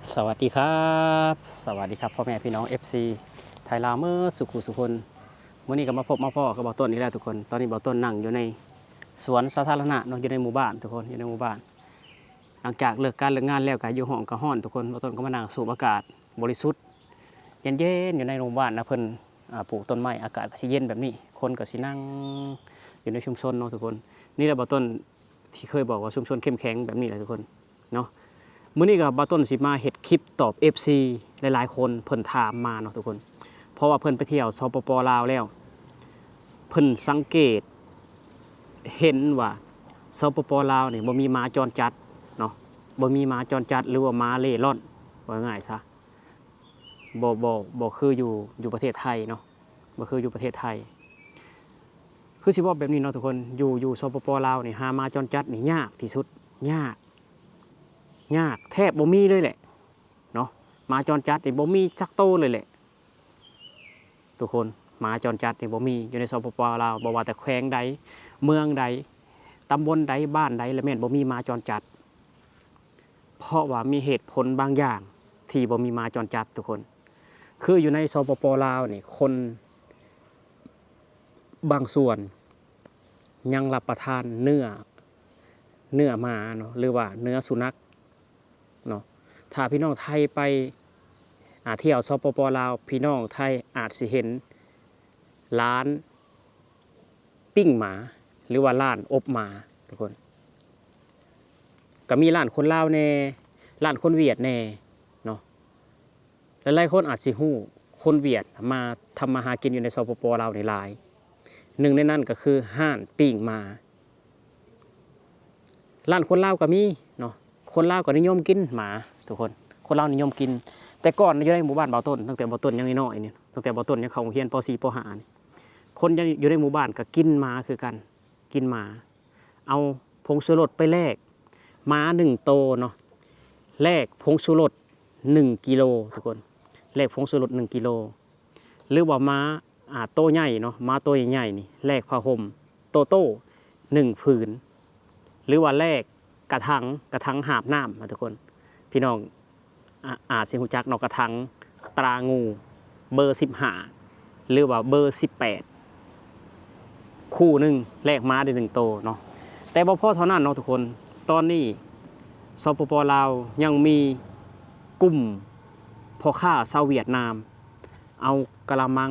ສະຫວັດດີຄັບ ສະຫວັດດີຄັບ ພໍ່ແມ່ພີ່ນ້ອງ ເອັຟຊີ ໄທລາວໝົດສູ່ຄູ່ສູ່ຄົນ. ມື້ນີ້ກໍມາພົບມາພໍ້ກັບບ່າວຕົ້ນອີກແລ້ວທຸກຄົນ. ຕອນນີ້ບ່າວຕົ້ນນັ່ງຢູ່ໃນສວນສາທາລະນະເນາະ ຢູ່ໃນໝູ່ບ້ານທຸກຄົນ ຢູ່ໃນໝູ່ບ້ານ. ຫຼັງຈາກເລີກການເລີກງານແລ້ວກໍຢູ່ຫ້ອງກໍຮ້ອນທຸກຄົນ, ບ່າວຕົ້ນກໍມານັ່ງສູດອາກາດບໍລິສຸດ ເຢັນໆ ຢູ່ໃນໝູ່ບ້ານນະ. ເພິ່ນ ອ່າ ປູກຕົ້ນໄມ້ ອາກາດກໍຊິເຢັນແບບນີ້ ຄົນກໍຊິນັ່ງຢູ່ໃນຊຸມຊົນເນາະທຸກຄົນ. ນີ້ແຫຼະບ່າວຕົ້ນທີ່ເຄີຍບອກວ່າຊຸມຊົນເຂັ້ມແຂງແບບນີ້ແຫຼະທຸກຄົນເນາະ. ມື້ນີ້ກໍບ່າວຕົ້ນຊິມາເຮັດຄລິບຕອບເອັຟຊີຫຼາຍໆຄົນເພິ່ນຖາມມາເນາະທຸກຄົນ. ເພາະວ່າເພິ່ນໄປທ່ຽວ ສປປ ລາວແລ້ວ ເພິ່ນສັງເກດເຫັນວ່າ ສປປ ລາວນີ້ບໍ່ມີໝາຈອນຈັດເນາະ, ບໍ່ມີໝາຈອນຈັດ ຫຼືວ່າໝາເລ່ລ່ອນ ເວົ້າງ່າຍຊະ. ບໍ່ ບໍ່ ບໍ່ຄືຢູ່ ຢູ່ປະເທດໄທເນາະ, ບໍ່ຄືຢູ່ປະເທດໄທ. ຄືຊິເວົ້າແບບນີ້ເນາະທຸກຄົນ, ຢູ່ ຢູ່ ສປປ ລາວນີ້ ຫາໝາຈອນຈັດນີ້ຍາກທີ່ສຸດ, ຍາກ ຍາກ ແທບບໍ່ມີເລີຍແຫຼະເນາະ. ໝາຈອນຈັດນີ້ບໍ່ມີຈັກໂຕເລີຍແຫຼະທຸກຄົນ, ໝາຈອນຈັດນີ້ບໍ່ມີຢູ່ໃນ ສປປ ລາວ. ບໍ່ວ່າແຕ່ແຂວງໃດ ເມືອງໃດ ຕຳບົນໃດ ບ້ານໃດ ລະແມ່ນບໍ່ມີໝາຈອນຈັດ. ເພາະວ່າມີເຫດຜົນບາງຢ່າງທີ່ບໍ່ມີໝາຈອນຈັດທຸກຄົນ. ຄືຢູ່ໃນ ສປປ ລາວນີ້ ຄົນບາງສ່ວນຍັງຮັບປະທານເນື້ອ ເນື້ອໝາເນາະ ຫຼືວ່າເນື້ອສຸນັກເນາະ. ຖ້າພີ່ນ້ອງໄທໄປ ອາ ທ່ຽວ ສປປ ລາວ ພີ່ນ້ອງໄທອາດຊິເຫັນຮ້ານ ປີ້ງໝາ ຫຼືວ່າຮ້ານອົບໝາທຸກຄົນ. ກໍມີຮ້ານຄົນລາວແດ່ ຮ້ານຄົນຫວຽດແດ່ເນາະ. ຫຼາຍໆຄົນອາດຊິຮູ້ ຄົນຫວຽດມາທຳມາຫາກິນຢູ່ໃນ ສປປ ລາວນີ້ຫຼາຍ. ໜຶ່ງໃນນັ້ນກໍຄືຮ້ານປີ້ງໝາ. ຮ້ານຄົນລາວກໍມີເນາະ, ຄົນລາວກໍນິຍົມກິນໝາທຸກຄົນ, ຄົນລາວນິຍົມກິນ. ແຕ່ກ່ອນຢູ່ໃນໝູ່ບ້ານບ່າວຕົ້ນ ຕັ້ງແຕ່ບ່າວຕົ້ນຍັງນ້ອຍໆນີ້ ຕັ້ງແຕ່ບ່າວຕົ້ນຍັງເຂົ້າໂຮງຮຽນ ປໍສີ່ ປໍຫ້ານີ້ ຄົນຢູ່ໃນໝູ່ບ້ານກໍກິນໝາຄືກັນ, ກິນໝາ. ເອົາຜົງຊູລົດໄປແລກ ໝາໜຶ່ງໂຕເນາະ, ແລກຜົງຊູລົດໜຶ່ງກິໂລທຸກຄົນ, ແລກຜົງຊູລົດໜຶ່ງກິໂລ. ຫຼືວ່າໝາ ອ່າ ໂຕໃຫຍ່ເນາະ, ໝາໂຕໃຫຍ່ໆນີ້ ແລກຜ້າຫົ່ມໂຕໂຕ້ໜຶ່ງຜືນ ຫຼືວ່າແລກກະຖັງ ກະຖັງຫາບນ້ຳນະທຸກຄົນ. ພີ່ນ້ອງ ອາ ອາດຊິຮູ້ຈັກເນາະ, ກະຖັງຕາງູ ເບີສິບຫ້າ ຫຼືວ່າເບີສິບແປດ ຄູ່ໜຶ່ງ ແລກໝາໄດ້ໜຶ່ງໂຕເນາະ. ແຕ່ບໍ່ພໍເທົ່ານັ້ນເນາະທຸກຄົນ, ຕອນນີ້ ສປປ ລາວ ຍັງມີກຸ່ມພໍ່ຄ້າຊາວຫວຽດນາມ ເອົາກະລະມັງ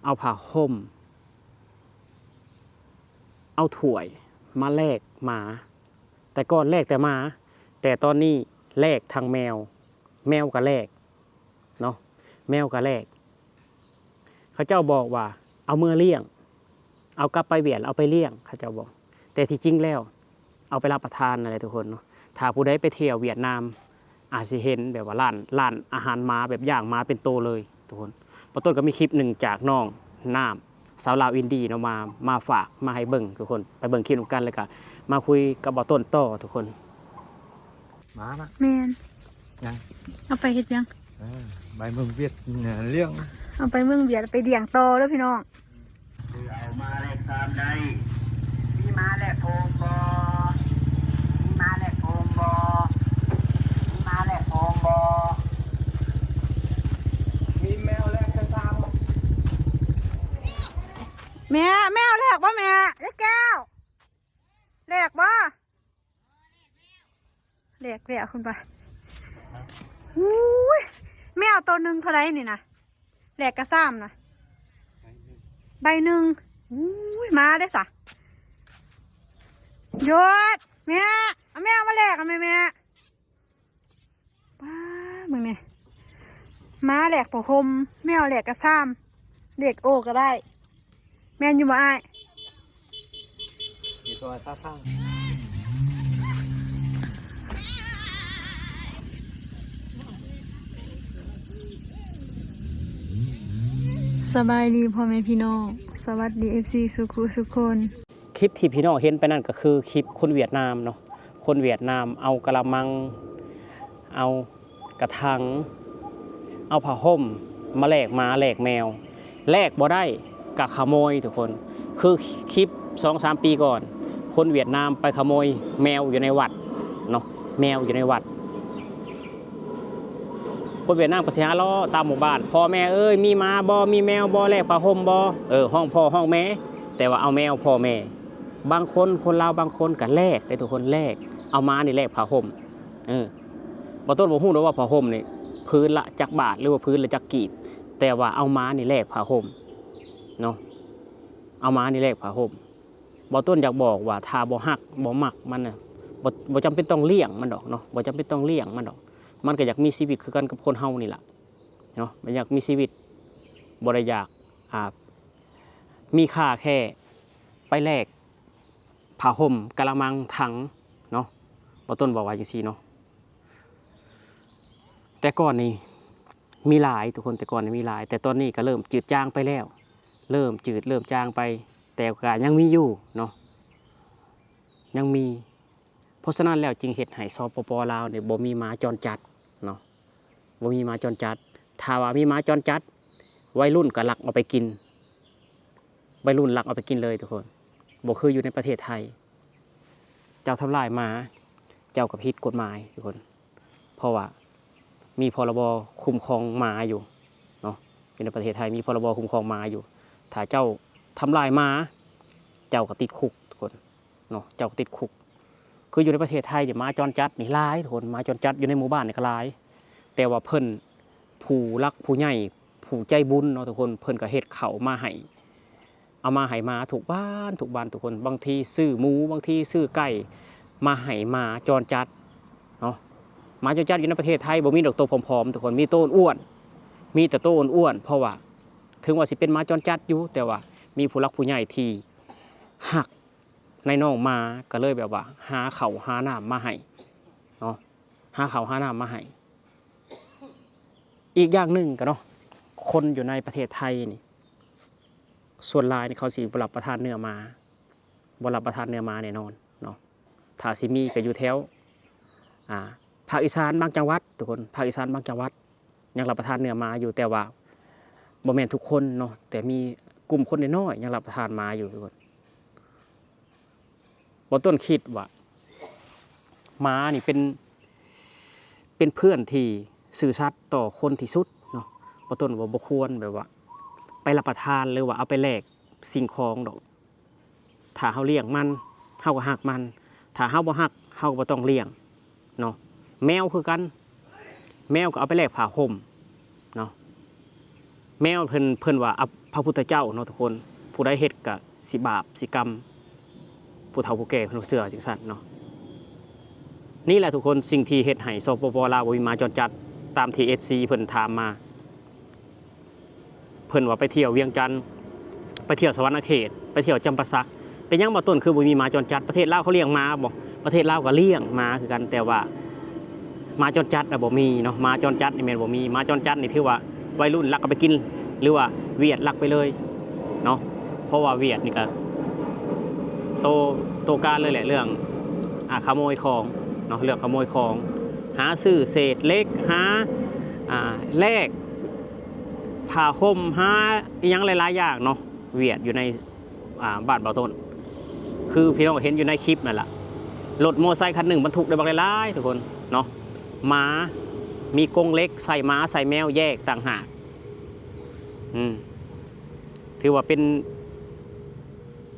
ເອົາຜ້າຫົ່ມ ເອົາຖ້ວຍມາແລກໝາ. ແຕ່ກ່ອນແລກແຕ່ໝາ, ແຕ່ຕອນນີ້ແລກທັງແມວ, ແມວກໍແລກເນາະ, ແມວກໍແລກ. ເຂົາເຈົ້າບອກວ່າເອົາເມືອລ້ຽງ, ເອົາກັບໄປຫວຽດແລ້ວເອົາໄປລ້ຽງ, ເຂົາເຈົ້າບອກ. ແຕ່ທີ່ຈິງແລ້ວ ເອົາໄປຮັບປະທານນັ້ນແຫຼະທຸກຄົນເນາະ. ຖ້າຜູ້ໃດໄປທ່ຽວຫວຽດນາມ ອາດຊິເຫັນແບບວ່າຮ້ານ ຮ້ານອາຫານໝາ ແບບຢ່າງໝາເປັນໂຕເລີຍທຸກຄົນ. ບ່າວຕົ້ນກໍມີຄລິບໜຶ່ງຈາກນ້ອງນ້ຳ ສາວລາວອິນດີເນາະ ມາ ມາຝາກມາໃຫ້ເບິ່ງທຸກຄົນ. ໄປເບິ່ງຄລິບນຳກັນ ແລ້ວກໍມາຄຸຍກັບບ່າວຕົ້ນຕໍ່ທຸກຄົນ. ໝານະ? ແມ່ນ. ຫຍັງ? ເອົາໄປເຮັດຫຍັງ? ເອີ ໄປເມືອງຫວຽດລ້ຽງ. ເອົາໄປເມືອງຫວຽດໄປລ້ຽງຕໍ່ເດີພີ່ນ້ອງ. ເອົາມາແລກສາມໄດ້. ມີໝາແລກໂພງບໍ່? ມີໝາແລກໂພງບໍ່? ມີໝາແລກໂພງບໍ່? ມີແມວແລກກະຊາມບໍ່? ແມ່ ແມວແລກບໍ່ແມ່? ຍາຍແກ້ວ ແລກບໍ່? ແລກແລ້ວເພິ່ນວ່າ. ອູ້ຍ ແມວໂຕໜຶ່ງເທົ່າໃດນີ້ນະ? ແລກກະຊາມນະ ໃບໜຶ່ງ. ອູ້ຍ ໝາເດ້ສະ? ໂຍດ ແມ່ ເອົາແມວມາແລກ ເອົາແມ່ ແມ່. ປ້າ ເບິ່ງແນ່ ໝາແລກຜ້າຫົ່ມ ແມວແລກກະຊາມ ແລກໂອກໍໄດ້. ແມ່ນຢູ່ບໍ່ອ້າຍ? ມີໂທລະສັບເຮົາ. ສະບາຍດີພໍ່ແມ່ພີ່ນ້ອງ, ສະຫວັດດີເອັຟຊີສູ່ຄູ່ສູ່ຄົນ. ຄລິບທີ່ພີ່ນ້ອງເຫັນໄປນັ້ນກໍຄືຄລິບຄົນຫວຽດນາມເນາະ, ຄົນຫວຽດນາມເອົາກະລະມັງ ເອົາ ກະຖັງ ເອົາຜ້າຫົ່ມມາແລກໝາແລກແມວ, ແລກບໍ່ໄດ້ກະຂະໂມຍທຸກຄົນ. ຄືຄລິບສອງສາມປີກ່ອນ ຄົນຫວຽດນາມໄປຂະໂມຍແມວຢູ່ໃນວັດເນາະ, ແມວຢູ່ໃນວັດ. ຄົນຫວຽດນາມກໍຊິຫາເລາະຕາມໝູ່ບ້ານ ພໍ່ແມ່ເອີຍ ມີໝາບໍ່ ມີແມວບໍ່ ແລກຜ້າຫົ່ມບໍ່ ເອີ ຮ້ອງພໍ່ຮ້ອງແມ່ ແຕ່ວ່າເອົາແມວພໍ່ແມ່. ບາງຄົນ ຄົນລາວບາງຄົນກໍແລກເດ້ທຸກຄົນ ແລກ ເອົາໝານີ້ແລກຜ້າຫົ່ມ ເອີ ບໍ່ຕົ້ນບໍ່ຮູ້ດອກວ່າຜ້າຫົ່ມນີ້ຜືນລະຈັກບາດ ຫຼືວ່າຜືນລະຈັກກີບ ແຕ່ວ່າເອົາໝານີ້ແລກຜ້າຫົ່ມເນາະ ເອົາໝານີ້ແລກຜ້າຫົ່ມ. ບໍ່ຕົ້ນຢາກບອກວ່າຖ້າບໍ່ຮັກບໍ່ມັກມັນນະ ບໍ່ ບໍ່ຈຳເປັນຕ້ອງລ້ຽງມັນດອກເນາະ ບໍ່ຈຳເປັນຕ້ອງລ້ຽງມັນດອກ ມັນກໍຢາກມີຊີວິດຄືກັນກັບຄົນເຮົານີ້ລະເນາະ ມັນຢາກມີຊີວິດ ບໍ່ໄດ້ຢາກ ອ່າ ມີຄ່າແຄ່ໄປແລກຜ້າຫົ່ມ ກະລະມັງ ຖັງເນາະ ບໍ່ຕົ້ນເວົ້າວ່າຈັ່ງຊີ້ເນາະ. ແຕ່ກ່ອນນີ້ມີຫຼາຍທຸກຄົນ ແຕ່ກ່ອນນີ້ມີຫຼາຍ ແຕ່ຕອນນີ້ກໍເລີ່ມຈືດຈາງໄປແລ້ວ ເລີ່ມຈືດເລີ່ມຈາງໄປ ແຕ່ກໍຍັງມີຢູ່ເນາະ ຍັງມີ. ເພາະສະນັ້ນແລ້ວຈຶ່ງເຮັດໃຫ້ ສປປ ລາວນີ້ບໍ່ມີໝາຈອນຈັດເນາະ ບໍ່ມີໝາຈອນຈັດ. ຖ້າວ່າມີໝາຈອນຈັດ ໄວລຸ້ນກໍລັກເອົາໄປກິນ ໄວລຸ້ນລັກເອົາໄປກິນເລີຍທຸກຄົນ ບໍ່ຄືຢູ່ໃນປະເທດໄທ ເຈົ້າທຳລາຍໝາ ເຈົ້າກໍຜິດກົດໝາຍທຸກຄົນ ເພາະວ່າມີ ພລບ ຄຸ້ມຄອງໝາຢູ່ເນາະ ຢູ່ໃນປະເທດໄທມີ ພລບ ຄຸ້ມຄອງໝາຢູ່ ຖ້າເຈົ້າທຳລາຍໝາ ເຈົ້າກໍຕິດຄຸກທຸກຄົນເນາະ ເຈົ້າກໍຕິດຄຸກ. ຄືຢູ່ໃນປະເທດໄທນີ້ ໝາຈອນຈັດນີ້ຫຼາຍທຸກຄົນ ໝາຈອນຈັດຢູ່ໃນໝູ່ບ້ານນີ້ກໍຫຼາຍ ແຕ່ວ່າເພິ່ນ ຜູ້ຫຼັກຜູ້ໃຫຍ່ ຜູ້ໃຈບຸນເນາະທຸກຄົນ ເພິ່ນກໍເຮັດເຂົ້າມາໃຫ້ ເອົາມາໃຫ້ໝາທຸກວັນທຸກວັນທຸກຄົນ ບາງທີຊື້ໝູ ບາງທີຊື້ໄກ່ມາໃຫ້ໝາຈອນຈັດເນາະ. ໝາຈອນຈັດຢູ່ໃນປະເທດໄທບໍ່ມີດອກໂຕຜອມໆທຸກຄົນ ມີໂຕອ້ວນໆ ມີແຕ່ໂຕອ້ວນໆ ເພາະວ່າເຖິງວ່າຊິເປັນໝາຈອນຈັດຢູ່ ແຕ່ວ່າມີຜູ້ຫຼັກຜູ້ໃຫຍ່ທີ່ຮັກໃນນ້ອງໝາ ກໍເລີຍແບບວ່າຫາເຂົ້າຫານ້ຳມາໃຫ້ເນາະ ຫາເຂົ້າຫານ້ຳມາໃຫ້. ອີກຢ່າງໜຶ່ງກໍເນາະ ຄົນຢູ່ໃນປະເທດໄທນີ້ ສ່ວນຫຼາຍນີ້ເຂົາຊິບໍ່ຮັບປະທານເນື້ອໝາ ບໍ່ຮັບປະທານເນື້ອໝາແນ່ນອນເນາະ. ຖ້າຊິມີກໍຢູ່ແຖວ ອ່າ ພາກອີສານບາງຈັງຫວັດທຸກຄົນ ພາກອີສານບາງຈັງຫວັດຍັງຮັບປະທານເນື້ອໝາຢູ່ ແຕ່ວ່າບໍ່ແມ່ນທຸກຄົນເນາະ ແຕ່ມີກຸ່ມຄົນນ້ອຍໆຍັງຮັບປະທານໝາຢູ່ທຸກຄົນ. ບໍ່ຕົ້ນຄິດວ່າໝານີ້ເປັນ ເປັນເພື່ອນທີ່ຊື່ສັດຕໍ່ຄົນທີ່ສຸດເນາະ. ບໍ່ຕົ້ນວ່າບໍ່ຄວນແບບວ່າໄປຮັບປະທານ ຫຼືວ່າເອົາໄປແລກສິ່ງຂອງດອກ. ຖ້າເຮົາລ້ຽງມັນ ເຮົາກໍຮັກມັນ, ຖ້າເຮົາບໍ່ຮັກ ເຮົາກໍບໍ່ຕ້ອງລ້ຽງເນາະ. ແມວຄືກັນ ແມວກໍເອົາໄປແລກຜ້າຫົ່ມເນາະ. ແມວເພິ່ນ ເພິ່ນວ່າ ອະ ພະພຸດທະເຈົ້າເນາະທຸກຄົນ, ຜູ້ໃດເຮັດກະຊິບາບຊິກຳ, ຜູ້ເຖົ້າຜູ້ແກ່ເພິ່ນເຊື່ອຈັ່ງຊັ້ນເນາະ. ນີ້ແຫຼະທຸກຄົນ ສິ່ງທີ່ເຮັດໃຫ້ ສປປ ລາວ ບໍ່ມີໝາຈອນຈັດ ຕາມທີ່ ເອັຟຊີ ເພິ່ນຖາມມາ. ເພິ່ນວ່າໄປທ່ຽວວຽງຈັນ ໄປທ່ຽວສະຫວັນນະເຂດ ໄປທ່ຽວຈຳປາສັກ ເປັນຫຍັງບໍ່ຕົ້ນຄືບໍ່ມີໝາຈອນຈັດ? ປະເທດລາວເຂົາລ້ຽງໝາບໍ່? ປະເທດລາວກໍລ້ຽງໝາຄືກັນ ແຕ່ວ່າໝາຈອນຈັດນະບໍ່ມີເນາະ. ໝາຈອນຈັດນີ້ແມ່ນບໍ່ມີ. ໝາຈອນຈັດນີ້ຖືວ່າໄວລຸ້ນລັກເອົາໄປກິນ ຫຼືວ່າຫວຽດລັກໄປເລີຍເນາະ. ເພາະວ່າຫວຽດນີ້ກໍໂຕ ໂຕການເລີຍແຫຼະ ເລື່ອງ ອ່າ ຂະໂມຍຂອງເນາະ ເລື່ອງຂະໂມຍຂອງ ຫາຊື້ເສດເຫຼັກ ຫາ ອ່າ ແລກ ຜ້າຫົ່ມ ຫາອີ່ຫຍັງຫຼາຍໆຢ່າງເນາະ ຫວຽດຢູ່ໃນ ອ່າ ບ້ານບ່າວຕົ້ນ ຄືພີ່ນ້ອງເຫັນຢູ່ໃນຄລິບນັ້ນລະ. ລົດມໍໄຊຄັນໜຶ່ງບັນທຸກໄດ້ບັກຫຼາຍໆທຸກຄົນເນາະ. ໝາ ມີກົງເຫຼັກ ໃສ່ໝາໃສ່ແມວແຍກຕ່າງຫາກ. ອືມ ຖືວ່າເປັນ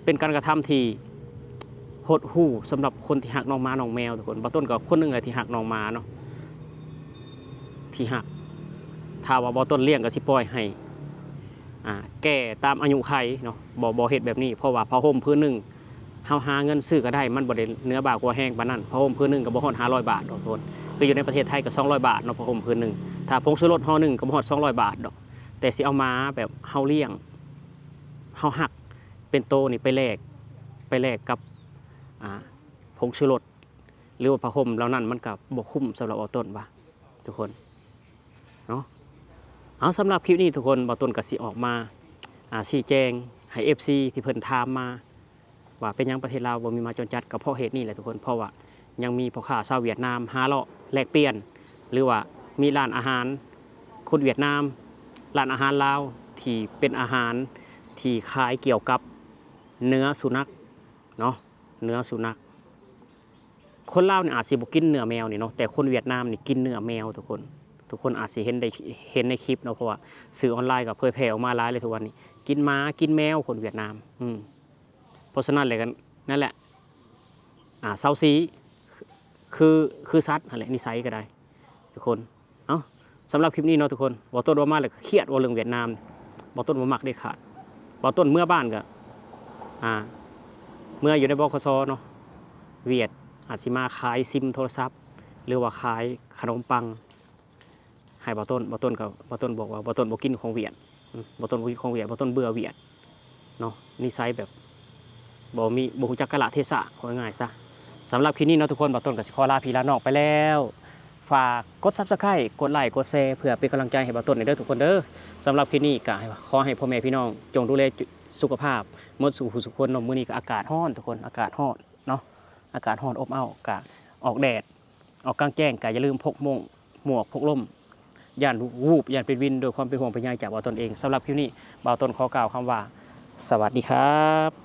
ເປັນການກະທຳທີ່ຫົດຫູ່ສຳລັບຄົນທີ່ຮັກນ້ອງໝານ້ອງແມວທຸກຄົນ. ບ່າວຕົ້ນກໍຄົນໜຶ່ງແຫຼະທີ່ຮັກນ້ອງໝາເນາະ ທີ່ຮັກ. ຖ້າວ່າບ່າວຕົ້ນລ້ຽງກໍຊິປ່ອຍໃຫ້ ອ່າ ແກ່ຕາມອາຍຸໄຂເນາະ ບໍ່ ບໍ່ເຮັດແບບນີ້ ເພາະວ່າຜ້າຫົ່ມຜືນໜຶ່ງ ເຮົາຫາເງິນຊື້ກໍໄດ້ ມັນບໍ່ໄດ້ເໜືອບ່າກົວແຮງປານນັ້ນ. ຜ້າຫົ່ມຜືນໜຶ່ງກໍບໍ່ຮອດຫ້າຮ້ອຍບາດດອກທຸກຄົນ. ຄືຢູ່ໃນປະເທດໄທກໍສອງຮ້ອຍບາດເນາະ ຜ້າຫົ່ມຜືນໜຶ່ງ. ຖ້າຜົງຊູລົດຫໍ່ໜຶ່ງກໍບໍ່ຮອດສອງຮ້ອຍບາດດອກ. ແຕ່ຊິເອົາມາແບບເຮົາລ້ຽງ ເຮົາຮັກເປັນໂຕນີ້ໄປແລກ ໄປແລກກັບ ອ່າ ຜົງຊູລົດ ຫຼືວ່າຜ້າຫົ່ມເຫຼົ່ານັ້ນ ມັນກໍບໍ່ຄຸ້ມສຳລັບບ່າວຕົ້ນວ່າ ທຸກຄົນເນາະ. ເອົາ ສຳລັບຄລິບນີ້ທຸກຄົນ ບ່າວຕົ້ນກໍຊິອອກມາ ອ່າ ຊີ້ແຈງໃຫ້ ເອັຟຊີ ທີ່ເພິ່ນຖາມມາ ວ່າເປັນຫຍັງປະເທດລາວບໍ່ມີໝາຈອນຈັດ ກໍເພາະເຫດນີ້ແຫຼະທຸກຄົນ. ເພາະວ່າຍັງມີພໍ່ຄ້າຊາວຫວຽດນາມຫາເລາະແລກປ່ຽນ ຫຼືວ່າມີຮ້ານອາຫານຄົນຫວຽດນາມ ຮ້ານອາຫານລາວທີ່ເປັນອາຫານທີ່ຂາຍກ່ຽວກັບເນື້ອສຸນັກເນາະ ເນື້ອສຸນັກ. ຄົນລາວນີ້ອາດຊິບໍ່ກິນເນື້ອແມວນີ້ເນາະ ແຕ່ຄົນຫວຽດນາມນີ້ກິນເນື້ອແມວທຸກຄົນ. ທຸກຄົນອາດຊິເຫັນໄດ້ ເຫັນໃນຄລິບເນາະ ເພາະວ່າສື່ອອນລາຍກໍເຜີຍແຜ່ອອກມາຫຼາຍເລີຍທຸກວັນນີ້ ກິນໝາກິນແມວຄົນຫວຽດນາມ. ອືມ ເພາະສະນັ້ນແຫຼະ ກໍນັ້ນແຫຼະ ອ່າ ເຊົາຊີ ຄື ຄືສັດຫັ້ນແຫຼະ ນິໄສກໍໄດ້ທຸກຄົນ. ເອົ້າ ສຳລັບຄລິບນີ້ເນາະທຸກຄົນ ບ່າວຕົ້ນເວົ້າມາແລ້ວກໍຄຽດ ເວົ້າເລື່ອງຫວຽດນາມ ບ່າວຕົ້ນບໍ່ມັກເດັດຂາດ. ບ່າວຕົ້ນເມືອບ້ານກໍ ອ່າ ເມືອຢູ່ໃນ ບຂສ ເນາະ ຫວຽດອາດຊິມາຂາຍຊິມໂທລະສັບ ຫຼືວ່າຂາຍຂະໜົມປັງ ໃຫ້ບ່າວຕົ້ນ. ບ່າວຕົ້ນກໍ ບ່າວຕົ້ນບອກວ່າບ່າວຕົ້ນບໍ່ກິນຂອງຫວຽດ ອືມ ບ່າວຕົ້ນບໍ່ກິນຂອງຫວຽດ ບ່າວຕົ້ນເບື່ອຫວຽດເນາະ ນິໄສແບບບໍ່ມີ ບໍ່ຮູ້ຈັກກາລະເທສະ ເວົ້າງ່າຍໆຊະ. ສຳລັບຄລິບນີ້ເນາະທຸກຄົນ ບ່າວຕົ້ນກໍຊິຂໍລາພີ່ລານ້ອງໄປແລ້ວ. ຝາກກົດ Subscribe ກົດໄລ ກົດແຊ ເພື່ອເປັນກຳລັງໃຈໃຫ້ບ່າວຕົ້ນແດ່ເດີທຸກຄົນເດີ. ສຳລັບຄລິບນີ້ກໍຂໍໃຫ້ພໍ່ແມ່ພີ່ນ້ອງຈົ່ງດູແລສຸຂະພາບໝົດສູ່ຜູ້ສູ່ຄົນເນາະ. ມື້ນີ້ກໍອາກາດຮ້ອນທຸກຄົນ ອາກາດຮ້ອນເນາະ ອາກາດຮ້ອນອົບເອົ້າ ກະອອກແດດ ອອກກາງແຈ້ງກະຢ່າລືມພົກໂມ່ງ ໝວກ ພົກລົມ ຢ້ານວູບ ຢ້ານເປັນວິນ ດ້ວຍຄວາມເປັນຫ່ວງເປັນໃຍຈາກບ່າວຕົ້ນເອງ. ສຳລັບຄລິບນີ້ ບ່າວຕົ້ນຂໍກ່າວຄຳວ່າ ສະຫວັດດີຄັບ.